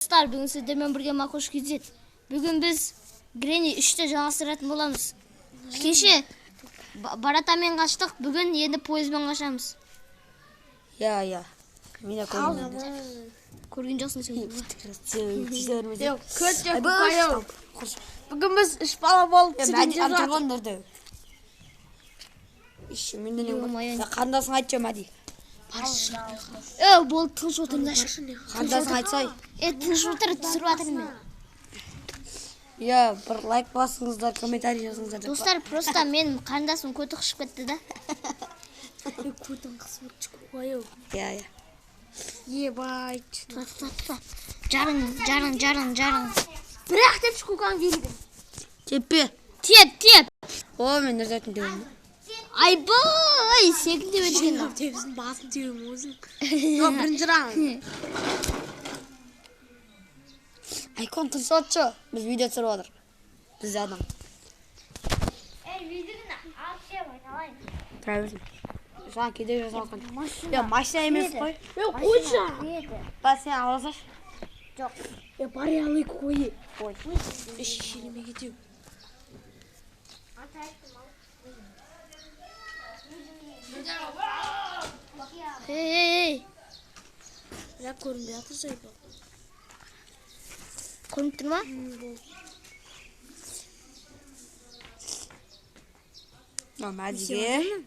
Достар, бүгін сіздермен бірге Макош KZ. Бүгін біз Гренни 3-ті жалғастыратын боламыз. Кеше баратамен қаштық, бүгін енді пойызбен қашамыз. Иә, иә. Мен де көрдім. Көрген жоқсың сен. Жоқ, Көт жоқ. Бүгін біз үш бала болып Мәди түсірген жатыр. тұрған нұрды. Иші, менде не бар? Ё-моё. Қарындасың айтшы, Мәди. Е, болды, тыныш отырыңдаршы. Қарындасың айтсай. Е, тыныш отыр, түсіріп жатырмын мен. Иә, бір лайк басыңыздар, комментарий жазыңыздар деп. Достар, просто мен қарындасым көті қышып кетті да. Көтің қысып қою. Иә, иә. Ебать. Тұра, тұра, тұра. Жарың, жарың, жарың, жарың. Бірақ деп шкукаң келген. Теппе. Теп, теп. О, мен нұрды айтын деп. Айбай, секілдеп өткен. Тепсін басын теуім өзің. Жоқ, бірінші раунд. Айкон тыныш отшы. Біз видео түсіріп жатыр. Бізде адам. Е, видеоны алып жеп айналайын. Тұра берсін. Жаңа кедергі жасап жатқан. Иә, машина емес қой. Е, қойшы. Ба, сен ала салшы. Жоқ. Е, бар алай қой. Ой. Шешелеме кетеу. Ей, ей, ей. Бірақ көрінбей жатыр жайпа. Көрініп тұр ма? Мына Мәдиге.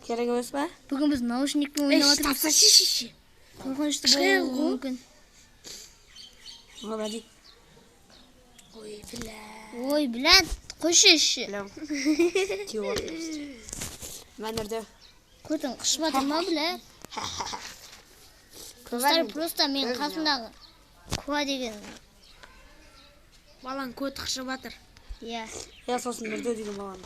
Керек емес па? Бүгін біз наушникпен ойнап жатырмыз. Тапса шеше. Қорқынышты Кішкене болуы ғой. мүмкін. Мына Мәди. Ой, бля. Ой, блядь, қойшы іші. Білем. Тиіп отыр. Мен нұрды. Көтің қышып жатыр ма, бля? Достар, просто мен қасымдағы Куа деген. Балаң көт қышып жатыр. Иә. Иә, сосын Нұрды деген баланы.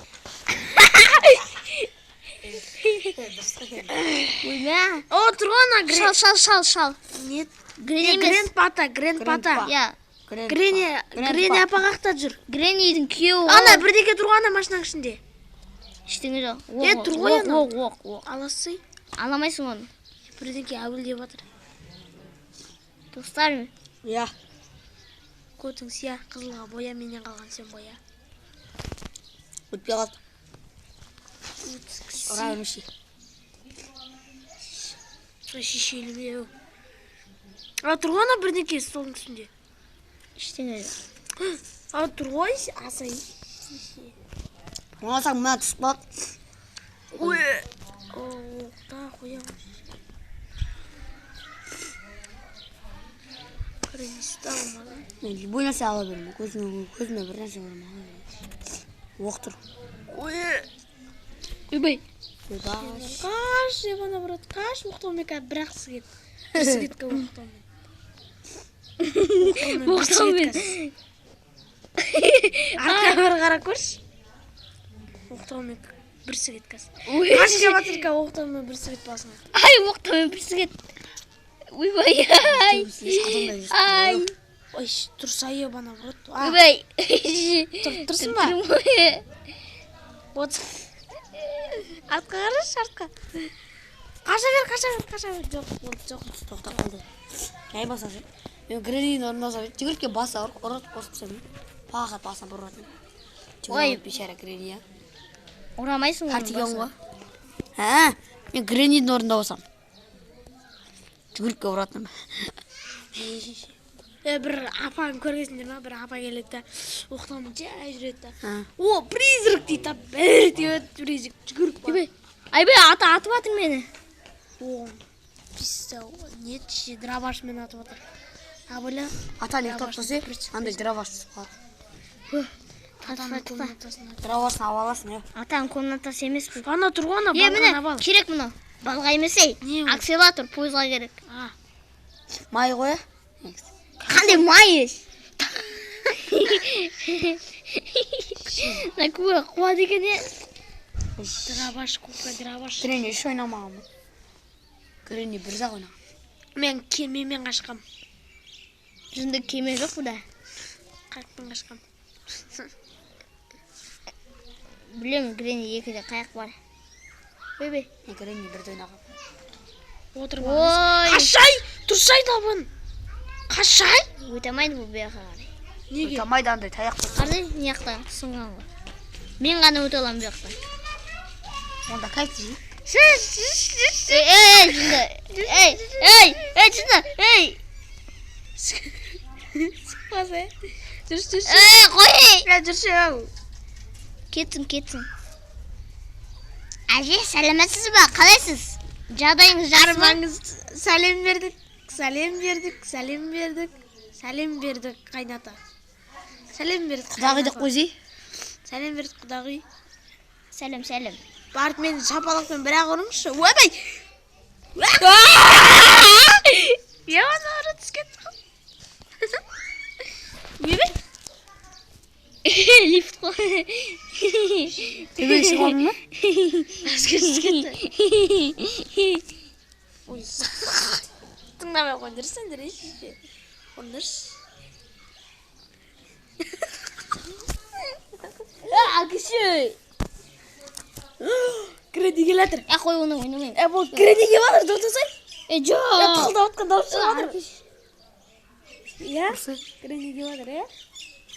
Ой, мә. О, тұрған ана Шал, шал, шал, шал. Нет. Гренни емес. Грэнд пата, Грэнд пата. Иә. Гренни, Гренни апа қақта жүр. Греннидің күйеуі ғой. Ана бірдеңе тұр ғой ана машинаның ішінде. Ештеңе жоқ. Е, тұр ғой ана. Оқ, оқ, оқ. Аласый. Аламайсың оны. Бірдеңке әуелдеп жатыр. Достар, Иә. Көтің сия, қызылға боя, менен қалған сен боя. Өтпей қалды. Ұра бермеші. Шешеліме. А тұр ғой ана бірдеңке столдың үстінде. ештеңе жоқ. А тұр ғой асай. Оңасаң мына түсіп қалады. Ой. О, да қоямын. Гренниста алмадым. Мен любой нәрсе ала беремін. Көзіме бір нәрсе көремін, ала беремін. Оқ тұр. Ой. Ойбай. Ойбай. Қаш, ебана брат, қаш, оқтаумен қазір бір ақ сігет. Бір сігетке оқтаумен. Оқтаумен. Артқа бір қарап көрші. Оқтаумен бір сігет қазір. Ой. Қаш деп жатыр қазір оқтаумен бір сігет басыңа. Ай, оқтаумен бір сігет. Ойбай. Ай. Ай. Ой, тұрса ебана брат. А, Ойбай. Тұрсың ба? Тұрмын. Вот. Артқа қарашы, артқа. Қаша бер, қаша бер, қаша бер. Жоқ, болды, жоқ. Тоқтап қалды. Жай басасы. Мен Греннидің орнына салып, жүгіріп келіп басы ұрып, ұрып, ұрып тастадым. Пағат басына бір ұратын. Ой. Ой, бейшара Гренни, иә. Ұрамайсың оны. Тартиген ғой. Ә, мен Греннидің орнында болсам. Жүгіріп келіп ұратынмын. Е, бір апаны көргенсіңдер ма? Бір апа келеді да, оқтаумен жай жүреді да. А. О, призрак дейді да, бір тебеді призрак жүгіріп барады. Ойбай. Айбай, ата атып жатыр мені. О, пицца, нет, ше, дробашмен атып жатыр. А бля, Ата не ұйықтап тұрса, андай дробаш түсіп қалады. атаның комнатасына. Дробашын алып аласың, иә. Атаның комнатасы емес бұл. Ана тұр ғой, ана Е, балғаны міне, бал. керек мынау. Балға емес ей. Не ол? Акселератор пойызға керек. А, Май ғой, иә. Қандай май еш? Мына куә қуады екен е. дробаш, кука, дробаш. Гренни үш ойнамағанмын. Гренни бір жақ ойнаған. Мен кемемен қашқам. Жынды кеме жоқ бұда. Қайықпен қашқам. Білемін, Гренни екіде қаяқ бар. Ойбай. Мен Гренни бірді ойнағанмын. Отырып Ой. Қашай, тұрсай табын. Қашай? Өте алмайды бұл бұяққа қарай. Неге? Өте алмайды, андай таяқ бар. Қарай, мына жақта сынған ғой. Мен ғана өте аламын бұл жақтан. Онда кайф же. Ей, ей, жынды. Ей, ей, ей, жынды. Ей. Шықпаса. Жүрші, жүрші. Ей, қой. Е, жүрші, ау. Кетсін, кетсін. Әже, сәлеметсіз ба? Қалайсыз? Жағдайыңыз жақсы ма? Армаңыз сәлем бердік, сәлем бердік, сәлем бердік, сәлем бердік қайната. Сәлем бердік. Құдағи деп қайната. қойсай. Сәлем бердік құдағи. Сәлем, сәлем. Барып мені шапалақпен бір-ақ ұрыңызшы. Ойбай! Я ана түсіп кетті. Ойбай! Лифт қой. Төбеге шығып алдың ба? Әзге түсіп кетті. Ой, тыңдамай қойыңдаршы сендер, ей, шеше. Қойыңдаршы. Әкеші. Гренни келе жатыр. Е, қой оны ойнамаймын. Е, бұл Гренни келіп жатыр, тоқтасай. Е, жоқ. Е, тықылдап жатқан дауыс шығып жатыр. Иә? Гренни келіп жатыр, иә?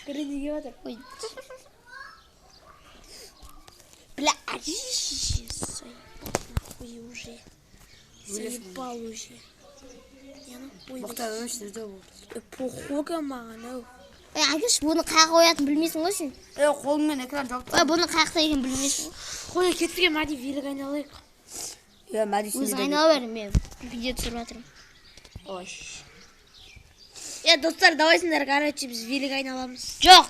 Гренни келіп жатыр. Ой. Бля, әкеші, заебал нахуй уже. Заебал уже. Я нахуй. Боқта өшті де болды. Е, похуй маған, ау. Е, әкеш, бұны қаяққа қоятынын білмейсің ғой сен. Е, қолыңмен экран жауып. Ой, бұны қаяқта екенін білмейсің ғой. Қой, кеттік е, Мәди, велик айналайық. Е, Мәди Өзің айнала бер, мен видео түсіріп жатырмын. Ой. Е, достар, давайсыңдар, короче, біз велик айналамыз. Жоқ.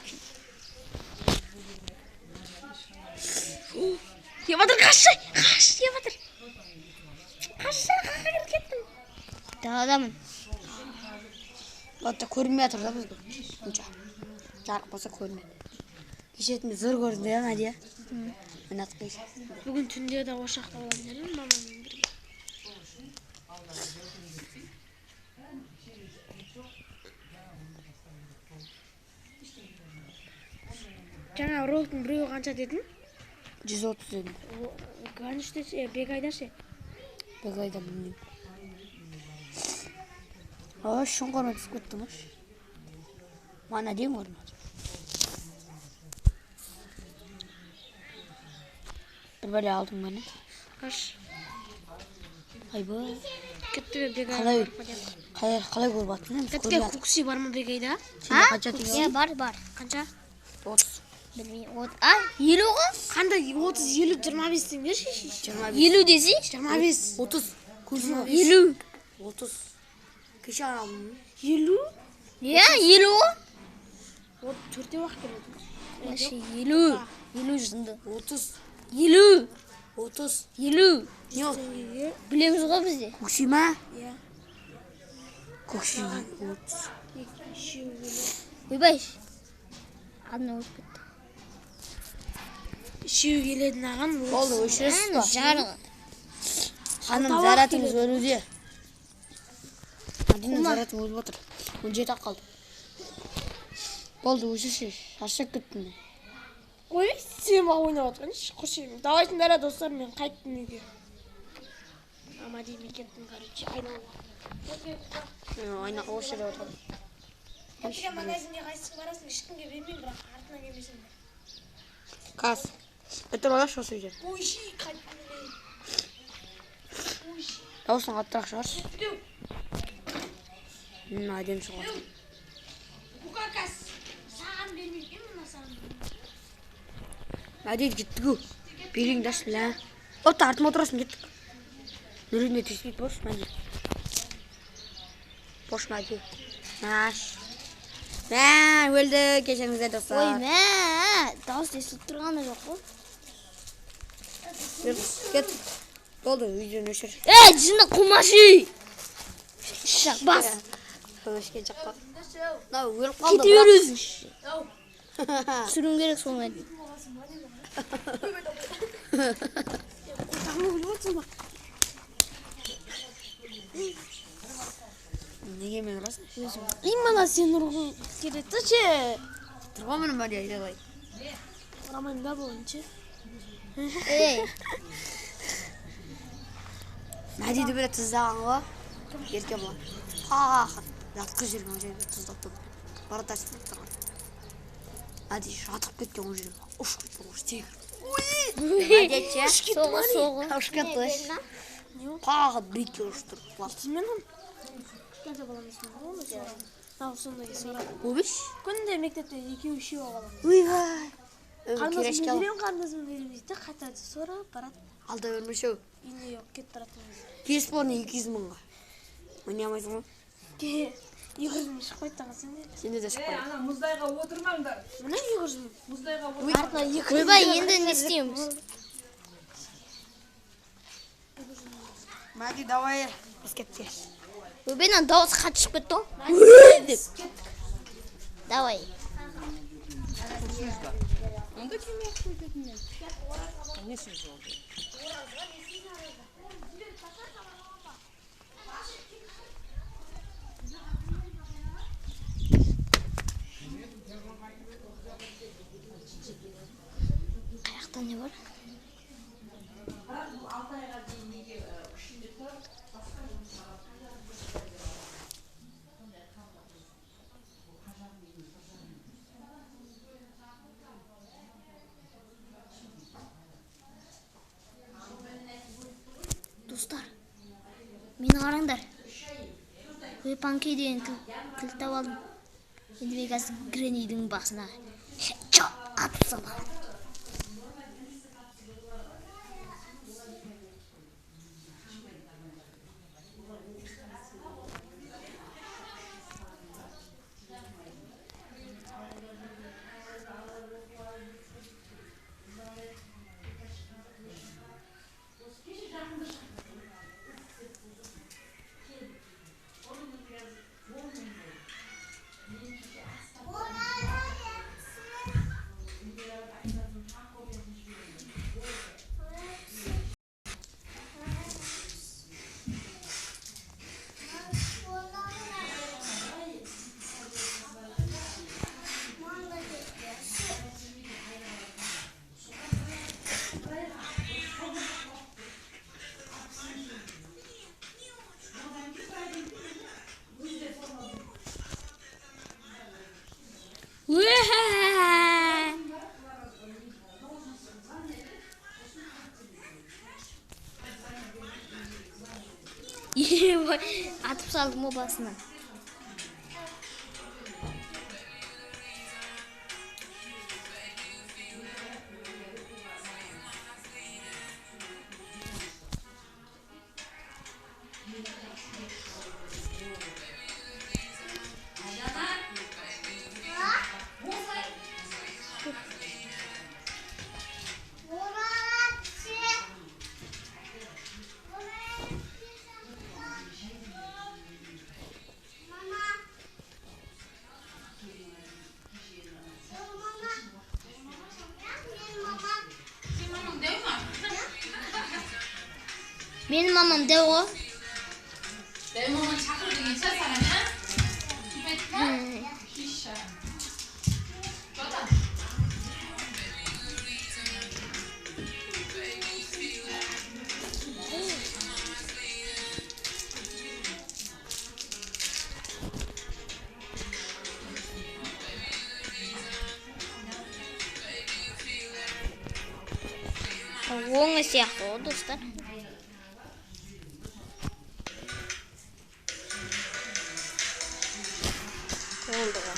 Кеп жатыр, қашшы, қаш, кеп жатыр. Қашшы, қаққа кіріп кеттің. Даладамын. Ладно, көрінмей жатыр да бізге. Онша. Жарық болса көрінеді. Кеше түнде зор көрінді, иә, Мәди? Мен атып кеше. Бүгін түнде де ошақта боламын дедім мамаммен бірге. Жаңа роликтің біреуі қанша дедің? 130 дедім. Қанша десе, Бегайда ше? Бегайда білмеймін. Ой, шұңқырға түсіп кеттім ғой. Мана дейін көрмедім. Бір бәле алдым ба не? Қаш. Айбай. Кетті Бегайға Қалай? барып қайтайық. Қалай, қалай көріп жатырсың? Біз Кетті көрмей жатырмыз. Кукси бар ма Бегайда? Сенде қанша теңге Иә, бар, бар. Қанша? 30. Білмеймін. А, 50 ғой? Қандай 30, 50, 25 теңге ше? 25. 50 десе? 25. 30. Көрсің ғой. 50. 30. Кеше ғана алдым. 50? Иә, 50 ғой. От төртеу ақ келеді. Вообще 50. 50 жынды. 30. 50. 30. 50. Не ол? Теңгеге. Білеміз ғой бізде. Көкши ма? Иә. Көкши 30. Екі, үшеу келеді. Ойбай. Алдына өтіп кетті. Үшеу келеді маған. Болды, өшіресіз ба? Жарығы. Ханым, Алтау ақ заратыңыз келеді. өлуде. Мәдина, заратың өліп отыр. 17 ақ қалды. Болды, өшірші. Шаршап кеттім мен. Ой, сен маған ойнап жатқан құршы. Давайсыңдар, достар, мен қайттым үйге. Ама деймін, мен кеттім, короче, айналуға. Айна осы жерде отырмын. Кеттік, магазинге қайсысы барасың, ешкімге бермеймін, бірақ артынан келмесеңдер. Кас. Бітір алайықшы осы үйде. Ой, қайттым мен. Ой, Дауысың қаттырақ шығаршы. кеттік. Әдемі шығып жатыр. Букакас. Саған бермеймін, мына саған. Мәди, кеттік ау. Беліңді аш, бля. Опта, артыма отырасың, кеттік. Нұринде тиіспейді, бош, Мәди. Бош, Мәди. Мәш. Мә, өлді, кешіріңіздер, Ой, достар. мә, дауыс естіліп тұрғаны жоқ қой. Жүр, кеттік. Болды, видеоны өшір. Ей, жынды қумашы. Шақ, бас. Өшкен жаққа. Мынау өліп қалды. Кете бер өзің. Түсіруім керек соны. Қолтағыма күліп отырсың ба? Неге мен ұрасың? Именно сен ұрғың келеді ше. Тұрған міне Мәди, айналай. Ұрамаймын да бұны ше. Ей, Мәдиді бір тыздаған ғой. Ерке бұлар. Ха-ха. Жатқызып жіберген ол жерге тұздап доппен. Баратасың тұрған. Әдейі жатып кеткен ол жерге. Ұшып кеткен ол секіріп. Соғы, соғы. Ұшып кетті. Тағы биікке ұшып тұр. Мен оны кішкентай балам есімде ғой, оны сорап. Тағы сондай сорап. Өбіш? Күнде мектепте екеу үшеу алып. Ойбай. Қарындасым беремін, қарындасым беремін дейді, қайтады сорап барады. Алда бермеші. Үйіне кетіп тұратын кезде. Келіс болны 200 мыңға. Ойнай алмайсың ғой. 200 мың шықпайды тағы сенде. Сенде де шықпайды. Ана мұздайға отырмаңдар. Міне 200 мың. Мұздайға Артына 200 Ойбай, енді не істейміз? Мәди, давай. Біз кеттік. Ойбай, мына дауыс қатты шығып кетті ғой. Деп. Давай. Онда келмей ақ қой дедім мен. Не сөз болды? Қаяқта не бар? Достар, мені қараңдар. Ой, деген кілт тауып алдым. Енді мен қазір Греннидің басына хедшот атып саламын. Атып салдым о басына. Менің мамам дәу ғой. Дәу маман шақыр деген шығар саған, ә? Кім айтты ма? Киша. Жота. Оңы сияқты ғой, достар. Oldu ғой.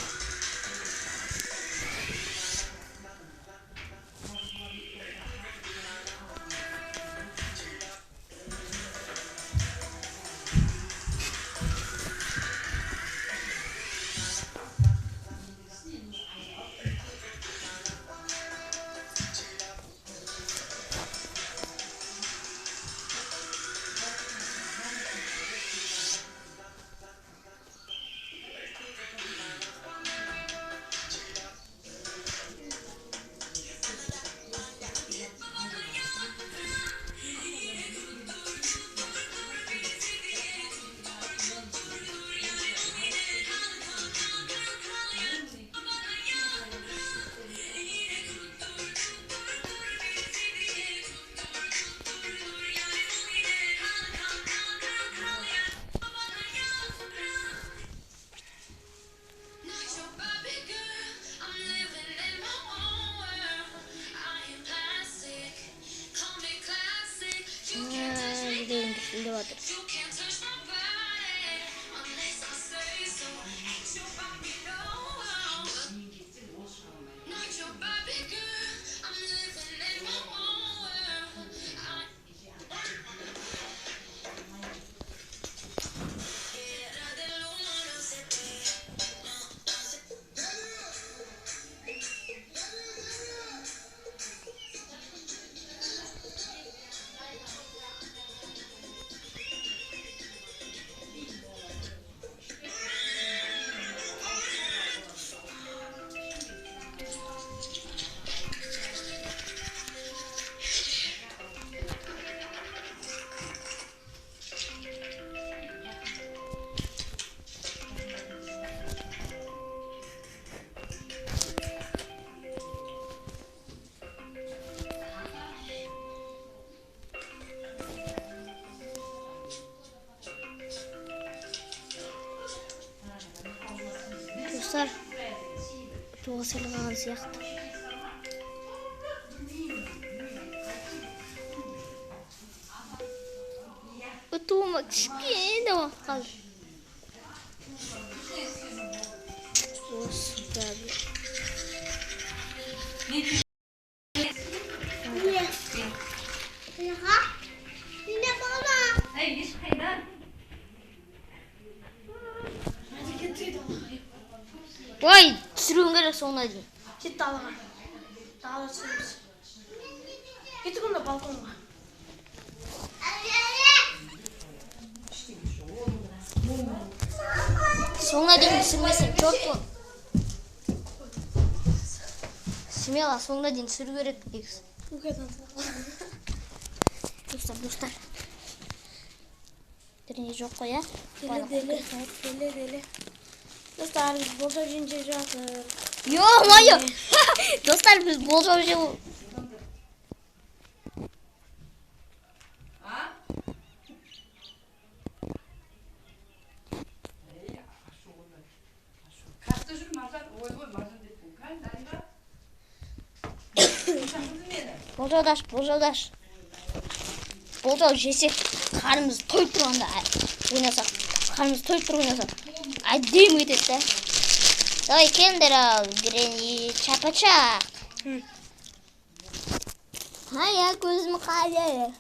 Достар, ұтуға сәл қалған сияқты. Ұтуыма кішкене уақыт қалды. Осы да. Ей, ешқайда. Ой, түсіруің керек соңына дейін. Кет далаға. Далада түсіреміз. Кеттік онда балконға. Соңына дейін түсірмесең, черт бол. Смело, соңына дейін түсіру керек негізі. Достар, достар. Тренер жоқ қой, иә? Деле, деле, деле, деле. Достар, біз болжау жеп жатыр. Ё-моё! Достар, біз болжау жеп. А? Қаста жүр Маржан? Ойбой, Маржан деп. Кән, Дариға. Шақырды мені. Болжаудаш, болжаудаш. Болжау жесек, қарнымыз тойып тұрғанда ойнасақ, қарнымыз тойып тұрып ойнасақ, әдемі кетеді да. Давай келіңдер ал, Гренни чапачақ. Ай, көзім қалды.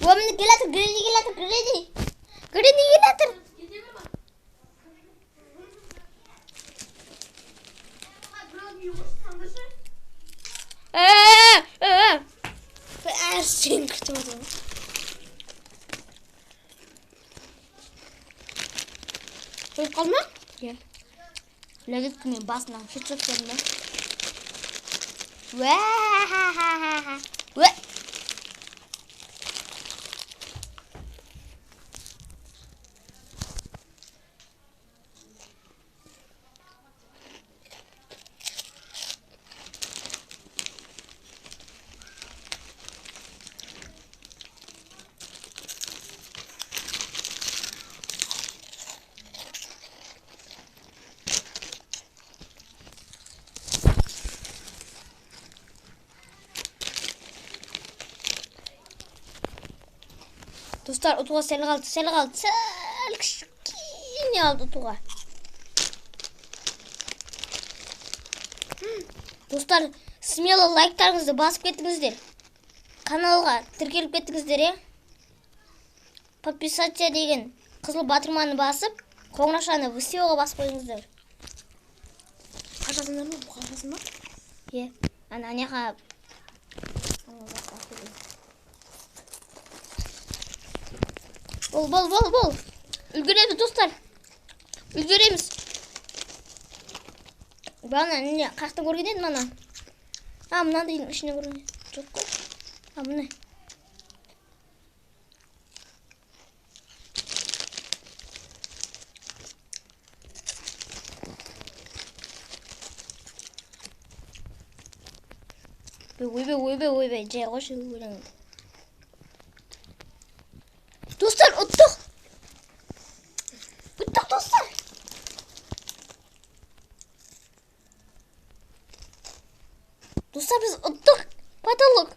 О, міне келатыр, Гренни келатыр, Гренни. Гренни келатыр. Әр сен күтіп отырмын. Қойып қалды ма? Иә. Ләззат мен басынан хедшот бердім да. Уә-ха-ха-ха-ха. Уә. Достар, ұтуға сәл қалды, сәл қалды, сәл кішкене қалды ұтуға. Достар, смело лайктарыңызды басып кетіңіздер. Каналға тіркеліп кетіңіздер, е? Подписаться деген қызыл батырманы басып, қоңыраушаны всеға басып қойыңыздар. Қашасыңдар ма? Қашасың ба? Е, ана аняқа. Бол, бол, бол, бол. Үлгереміз, достар. Үлгереміз. Бағана не, қаяқтан көрген едім ана? А, мынандайдың ішінен көрген едім. Жоқ қой. А, міне. Ойбай, ойбай, ойбай, жай қойшы өлеңді. Достар, ұттық! Ұттық, достар! Достар, біз ұттық! Потолок!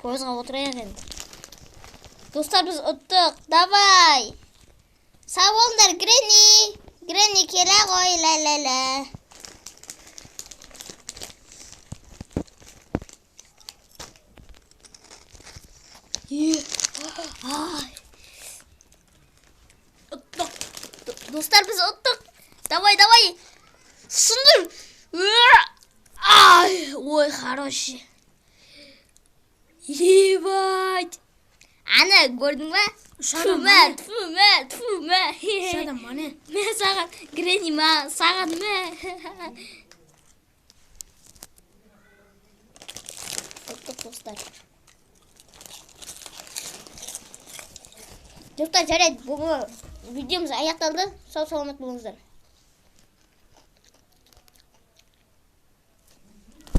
Пойызға отырайық енді. Достар, біз ұттық. Давай. Сау болыңдар, Гренни. Гренни келе ғой, ла-ла-ла. Ай. Ұттық. Достар, біз ұттық. Давай, давай. Сындыр. Ай, ой, хороший. Ебать. Ана, көрдің ба? Үш Тфу адам мә, мане. тфу мә, тфу мә. Үш адам мане. Мә саған, Гренни ма, саған мә. Ұттық, достар. Достар, жарайды, бүгінгі видеомыз аяқталды. Сау саламат болыңыздар.